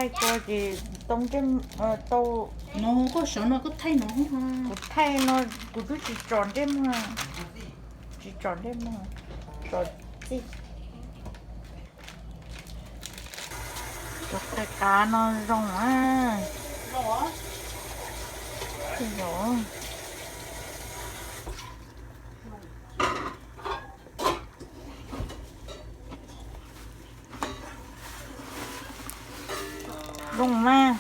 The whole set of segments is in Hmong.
Kua ces tau ntsej, tau. No koj sawv no koj thaij no. Kuv thaij no, kuv twb tsis tsom ntsej muag, tsis tsom ntsej muag, tsom txij. Cov qe qav no zoo a. Zoo mas.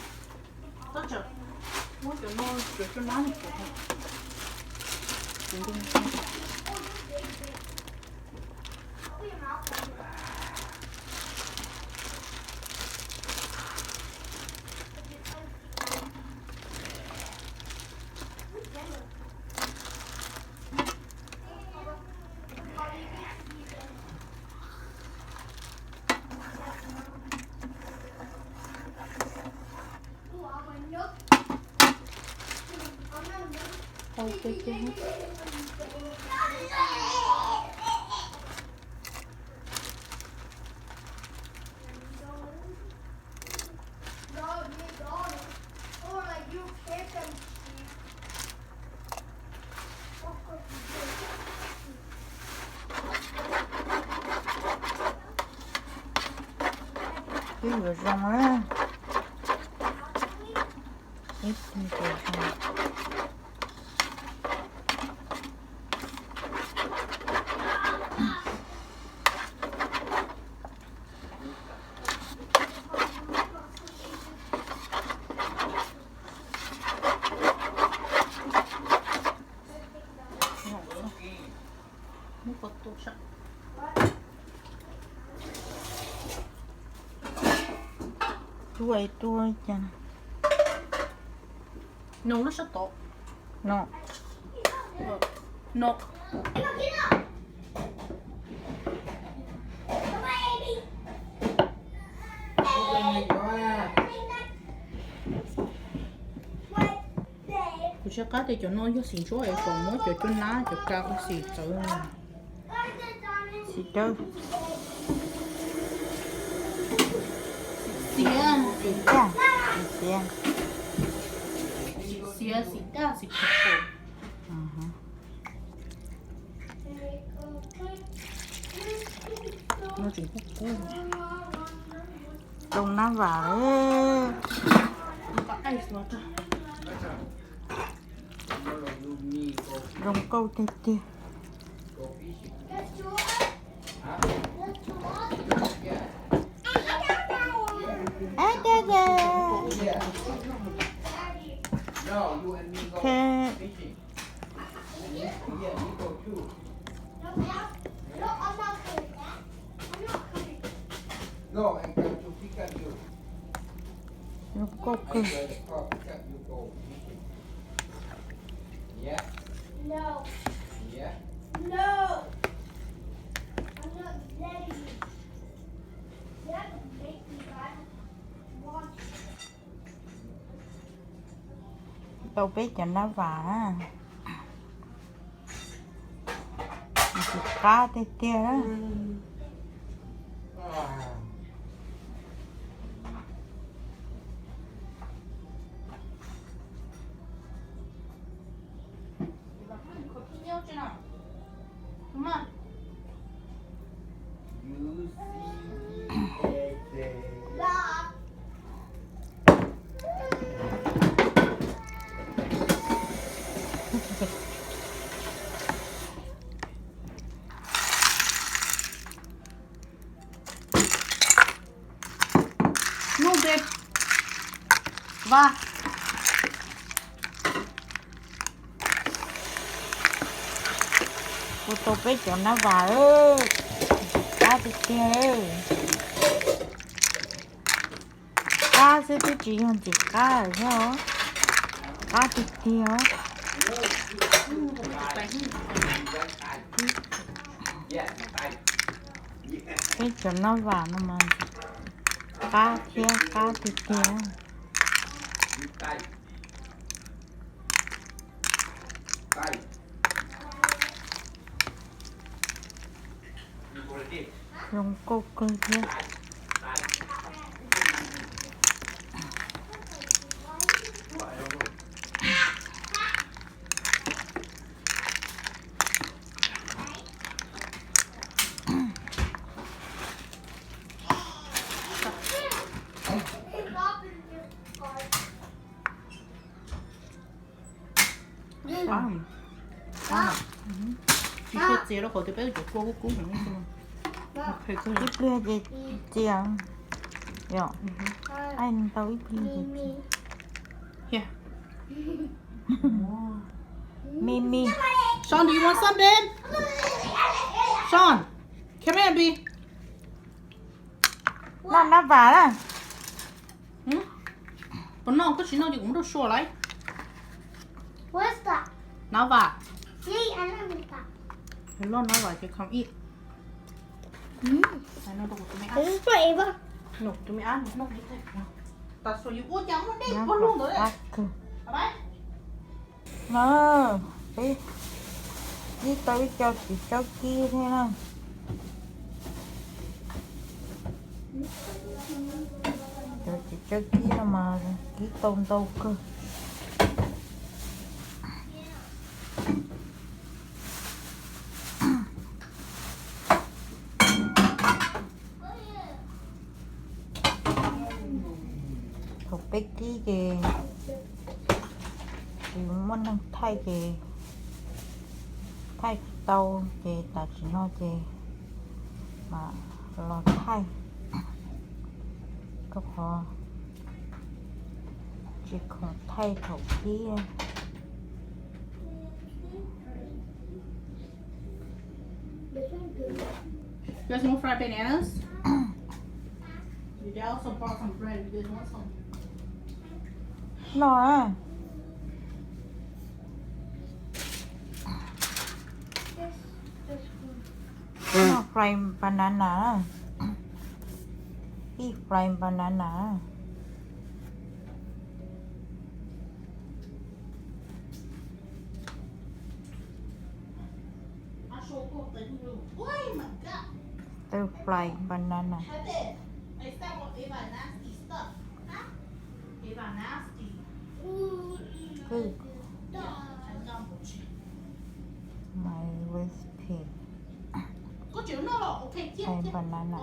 Twb yuav zoo na. Ib tug ces zoo. Tuaj ib tuaj cas. No lub sab tod. No. No. Kuv tsis qab tias cov no yog xim ntsuab es kom muab cov cuab nab cov ka ua xim txawv. Xim dawb. Xiav, xim daj, xim xiav. Xim xiav, xim daj, xim khuv. No tseem kub kub. Zoo nab vam. Zoo nkauj tiag tiag. Zoo nkauj kawg. Tau peb cov nab vam na. Tsis qab tiag tiag. Nub npe Vaj. Kuv tau peb cov nab vam, ntxim qab tiag tiag. Qab xwb twb tsis yog ntxim qab lawm thiab os, qab tiag tiag os. Peb cov nab vam no mas qab thiab qab tiag tiag. Zoo nkauj kawg thiab. Tsis tshua txias rau qhov tias peb cov kua kub kub heev. Ib pliag ces txias. Yog, ai tau ib pliag ces txias. Mimi. Sean, do you want some, babe? Sean, come here, baby. Noj nab vam na. Puas noj? Koj tsis noj ces kuv muab rau Sean lawm. Nab vam. Loj nab vam ces come eat. Noj rau kuv tus me ab. Noj kuv tus me ab, noj ib teg. Tam sim yus ua cas muaj dej puag lug ntawd. No, peb kib tau ib co txiv tsawb kib thiab na. Cov txiv tsawb kib no mas kib tau ntau kawg. Thaum peb kib ces tsis muaj neeg thaij ces thaij tsis tau ces tam sim no ces mam los thaij, rau qhov tsis khoom thaij thaum kib. You guys want fried bananas? Your dad also brought some bread if you guys want some. No, ah. No fried banana. Eat fried banana. Tôi fry banana. Good. My recipe. Fry banana.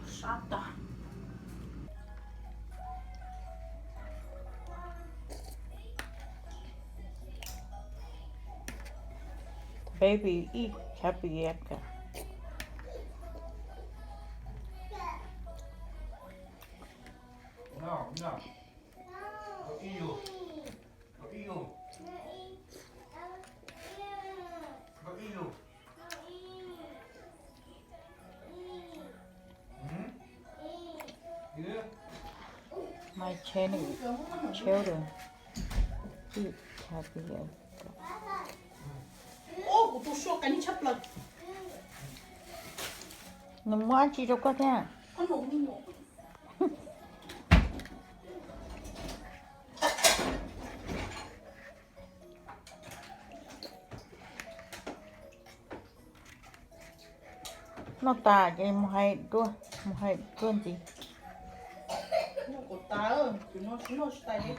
Sab tas. Baby eat happy. My channel, children, eat happy. Nws muab dab tsi rau koj thiab? Noj tas ces mus hais dua, mus hais dua ntxiv. Noj kuv tas, kuv noj tsis tas ces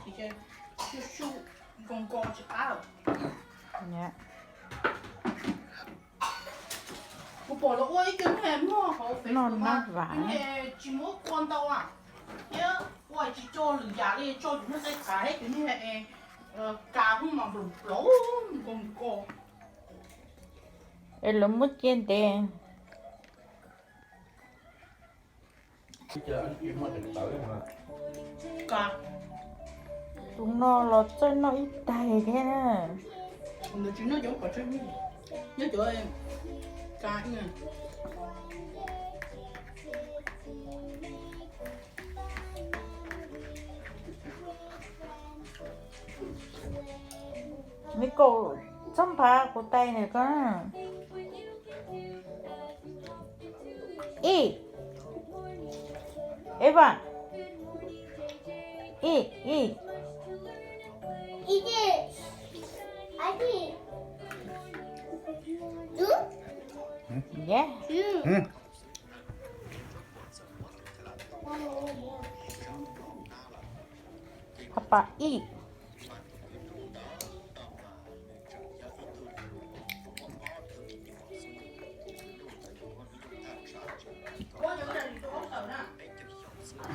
su su nko nko tsis qab. Kuv pom lawv ua ib co niag muag hauv Facebook mas tsis muab kua ntau, thiab ua tsis tso lwm yam li, tso cov niag qaib qav thiab cov niag kas mas nplaum nplaum nko nko. Es lawv muab cia ntev. Tus no los txawj noj ib tais thiab na. Nws tsis noj cov pom tseg, nyob cov kas. Nws kaum txhob nphav kuv tais ntawm ko. Ib, Eva, ib, ib. Yeah. Hapa ib.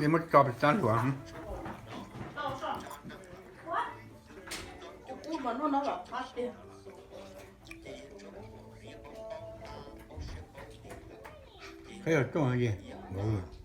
Muab tso pes tsab hluas. Qheb los rooj es,